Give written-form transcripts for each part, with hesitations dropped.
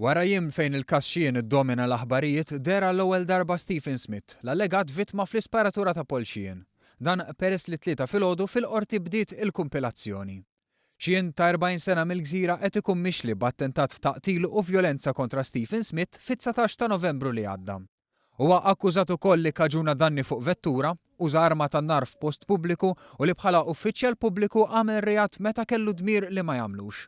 Wara jiem fejn il-każ Sheehan iddomina l-aħbarijiet, deher għall-ewwel darba Stephen Smith, l-allegat vittma fl-isparatura ta' Paul Sheehan. Dan peress li t-Tlieta filgħodu fil-Qorti bdiet il-kumpilazzjoni. Sheehan ta' 40 sena mill-Gżira qed ikun mixli b'attentat ta' qtil u vjolenza kontra Stephen Smith fit-19 ta' Novembru li għadda. Huwa akkużat ukoll li kkaġuna danni fuq vettura, uża arma tan-nar f'post pubbliku u li bħala uffiċjal pubbliku għamel reat meta kellu dmir li ma jagħmlux.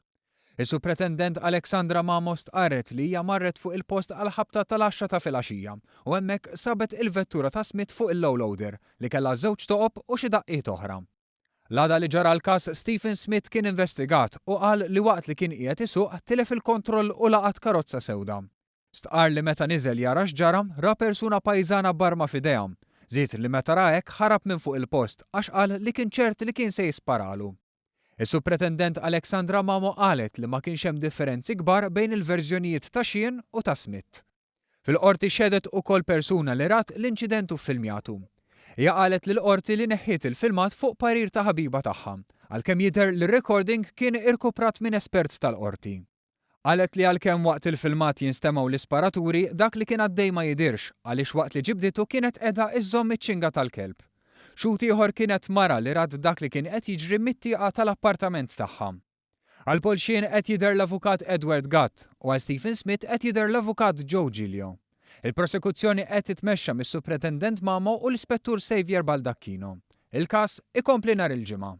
Is-Supretendent Alexandra Mamo stqarret li hija marret fuq il-post għall-ħabta tal-għaxra ta' filgħaxija u hemmhekk sabet il-vettura ta' Smith fuq il-low loader li kellha żewġ toqob u xi daqqiet oħra. L-għada li ġara l-każ, Stephen Smith kien investigat u qal li waqt li kien qiegħed isuq tilef il-kontroll u laqat karozza sewda. Stqarr li meta niżel jara x'ġara, ra persuna pajżana b'arma f'idejha. Żied li meta ra hekk ħarab minn fuq il-post għax qal li kien ċert li kien se jisparalu. Is-Supretendent Alexandra Mamo qalet li ma kienx hemm differenzi kbar bejn il-verżjonijiet ta' Sheehan u ta' Smith. Fil-Qorti xehdet ukoll persuna li rat l-inċident u ffilmjatu. Hija qalet lill-Qorti li neħħiet il-filmat fuq parir ta' ħabiba tagħha, għalkemm jidher li r-recording kien irkuprat minn espert tal-Qorti. Qalet li għalkemm waqt il-filmat jinstemgħu l-isparaturi, dak li kien għaddej ma jidhirx għaliex waqt li ġibditu kienet qiegħda iżżomm iċ-ċinga tal-kelb. Xhud ieħor kienet mara li rat dak li kien qed jiġri mit-tieqa tal-appartament tagħha. Għal Paul Sheehan qed jidher l-Avukat Edward Gatt u għal Stephen Smith qed jidher l-Avukat Joe Giglio. Il-prosekuzzjoni qed titmexxa mis-Supretendent Mamo u l-Ispettur Saviour Baldacchino. Il-każ ikompli nhar il-Ġimgħa.